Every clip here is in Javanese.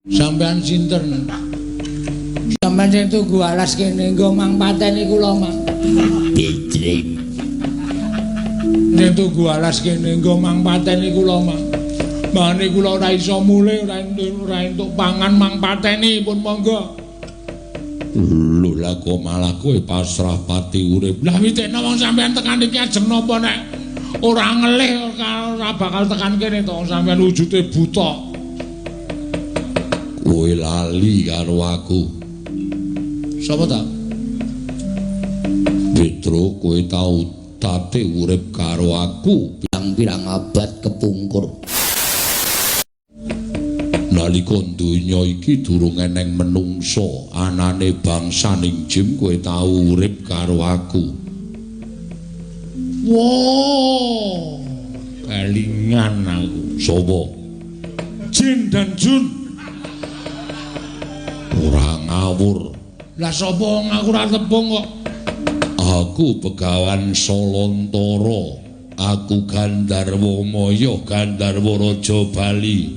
Sampeyan sinten? Sampeyan sing tunggu alas kene nggo mang pateni kula, Mang. Petrim. Sing tunggu alas kene nggo mang pateni kula, Mang. Mane kula ora iso mulih, ora entuk pangan mang pateni pun monggo. Lho lah kok malah kowe pasrah pati urip. Lah witekno wong sampeyan tekan iki ajeng napa nek ora ngelih ora bakal tekan kene to sampeyan wujude buta. Kowe lali karo aku. Sapa ta? Petro, kowe tau tate urip karo aku pirang-pirang abad kepungkur. Nalika donya iki durung eneng menungsa, anane bangsaning jim kowe tau urip karo aku. Wo, kelingan aku. Sapa? Jin dan Jun. Ora ngawur. Lah sapa wong aku ora tepung kok. Aku Begawan Solontara. Aku Gandharwa Maya, Gandharwa Raja Bali.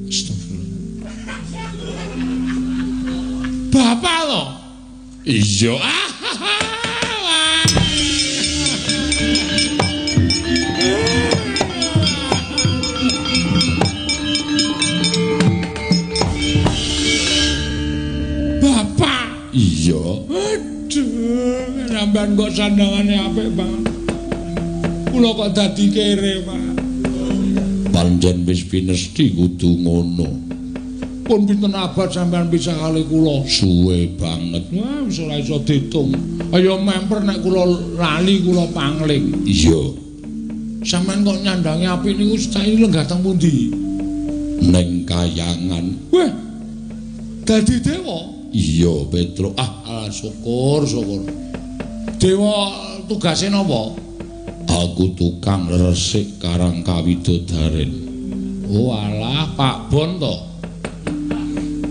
Astagfirullah. Bapak lho. Iya. Bapak. Iya. Aduh, sampean kok sandangane apik banget. Kula kok dadi kere, Pak. Pancen wis pinesti kudu ngono. Pun pinten abad sampean pisah kali kula? Suwe banget. Wah, wis ora iso diitung. Ayo memper nek kula lali kula pangling. Iya. Sampean kok nyandangi apik niku saiki lenggah teng pundi? Neng kayangan. Wah. Dadi dewa? Iya, Petro. Ah, syukur, syukur. Dewa tugase napa? Aku tukang resik karang kawidodaren. Oh alah, Pak Bon to.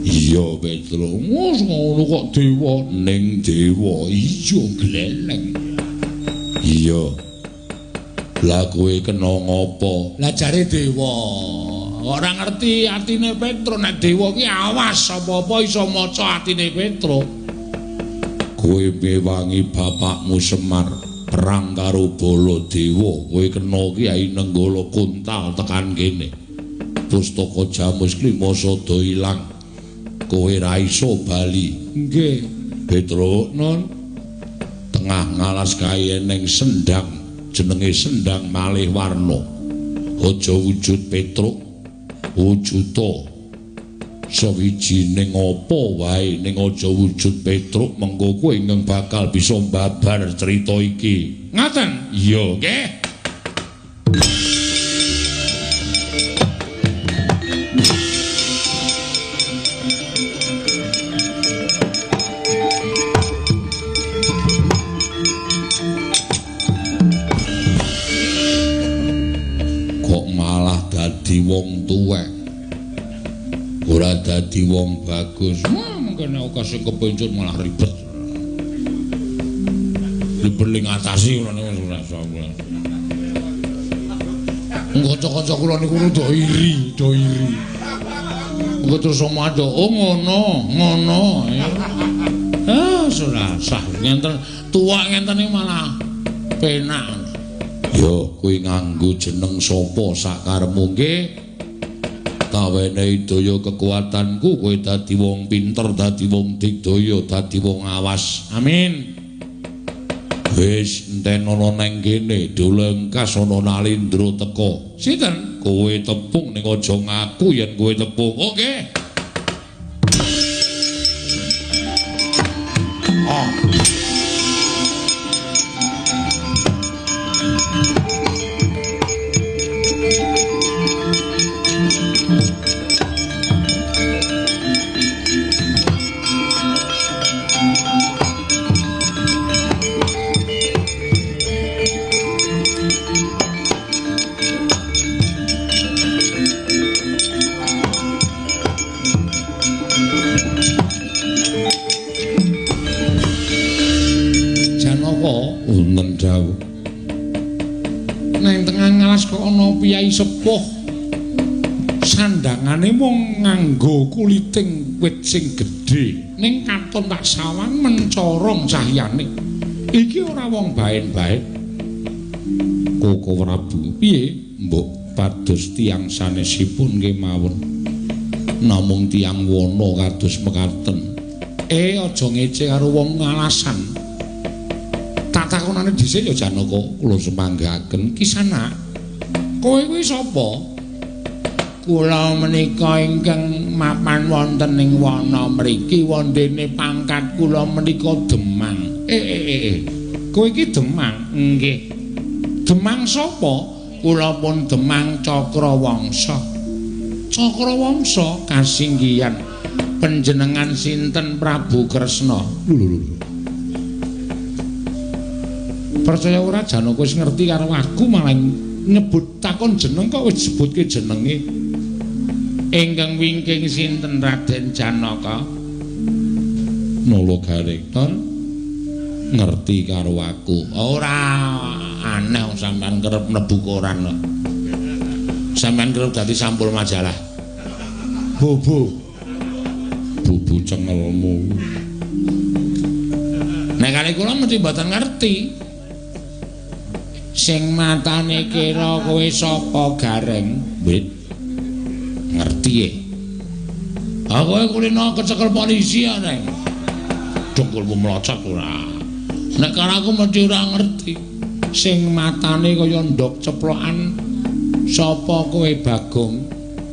Iya, Petro. Wes ngono kok dewa ning dewa. Iya, gleleng. Iya. Lah kowe kena ngopo? Lah jare dewa. Ora ngerti atine Petro nek dewa ki awas apa-apa iso maca atine Petro. Kowe mewangi bapakmu Semar perang karo Baladewa, kowe kena Kyai Nenggala kuntal tekan kene. Pustaka Jamus Klima sada ilang. Kowe ra iso bali. Nggih. Petro, Nun, tengah ngalas kae eneng sendang, jenenge Sendang Malih Warna. Aja wujud Petruk, wujuda sawijining apa wae ning aja wujud Petruk, mengko kowe ingkang bakal bisa mbabar crita iki. Ngaten? Iya, nggih. Kok malah dadi wong tuwek? Ora dadi wong bagus. Wah, mengkene akeh sing kepencut malah ribet. Ribet ling ngatasi ngono niku ora iso. Kanca-kanca kula niku rada iri, do iri. Engko terus omah oh ngono, ngono. Ah, ora sah ngenten tuwa ngenten iki malah penak. Ya, kowe nganggo jeneng sapa sakarepmu nggih? Tawenehi daya kekuatanku, kowe dadi wong pinter, dadi wong digdaya, dadi wong awas. Amin. Wis enten ana nang kene, dolengkas ana Nalindra teka. Sinten? Kowe tepung ning aja ngaku yen kowe tepung. Oke. Oh. Wonten dawuh. Nang tengah ngalas kok ana piyai sepuh. Sandangane mung nganggo kuliting wit sing gedhe, ning katon tak sawang mencorong cahyane. Iki ora wong baen-baen. Koko Prabu, piye? Mbok pados tiyang sanesipun kemawon. Namung tiyang wana kados mekaten. Aja ngece karo wong ngalasan. Tak takonane dhisik ya Janaka, kula semanggaken. Kisana, kowe kuwi sapa? Kula menika ingkang mapan wonten ing wana mriki, wondene pangkat kula menika Demang. Kowe iki Demang? Nggih. Demang sapa? Kula pun Demang Cakrawangsa. Cakrawangsa kasinggihan. Panjenengan sinten Prabu Kresna? Lho. Percaya ora Janaka wis ngerti karo aku, malah nyebut takon jeneng kok wis sebutke jenenge. Ingkang wingking sinten Raden Janaka? Nala Garektor ngerti karo aku. Ora aneh wong sampean kerep mlebu koran kok. Sampean kerep dadi sampul majalah. Bobo. Bubu cengelmu. Nek kali kula mesti mboten ngerti. Sing matane kira kowe sapa Gareng? Wit. Ngerti e. Ah kowe kulino kecekel polisi ya, Neng. Dengkulmu mlocot ora. Nek karo aku mesti ora ngerti. Sing matane kaya ndok ceplokan sapa kowe Bagong?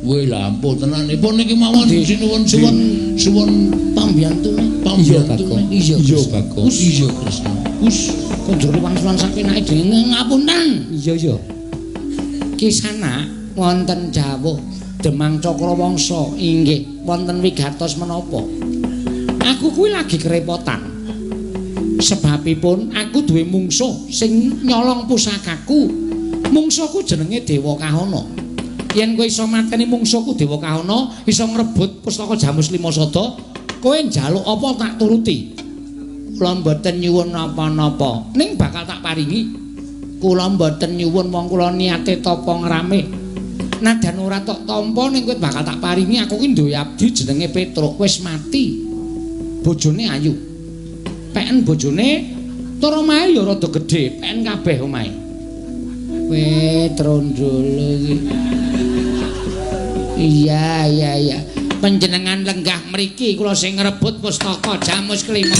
Kowe lampu tenan. Pun niki mawon sinuwun suwun suwun pambiyantune. Pambiyantune. Iya Bagong. Iya Kresna. Us konjur wangsulan sakenake dene ngapunten. Iya iya. Kisana wonten dawuh Demang Cakrawangsa inggih wonten wigatos menapa? Aku kuwi lagi kerepotan. Sebabipun aku duwe mungsuh sing nyolong pusakaku. Mungsuhku jenenge Dewa Kahana. Yen kowe iso mateni mungsuhku Dewa Kahana, iso ngrebut pustaka Jamus Lima Sada, kowe njaluk apa tak turuti. Kula mboten nyuwun napa-napa, ning bakal tak paringi. Kula mboten nyuwun wong kula niate tapa ngrame. Nadan ora tok tampa ning kowe bakal tak paringi. Aku ki duwe abdi jenenge Petruk, wis mati. Bojone ayu. Peken bojone tur omahe ya rada gedhe, peken kabeh omahe. Kowe trondolo iki. Iya iya iya. Panjenengan lenggah mriki kula sing ngrebut pustaka Jamus Kelima.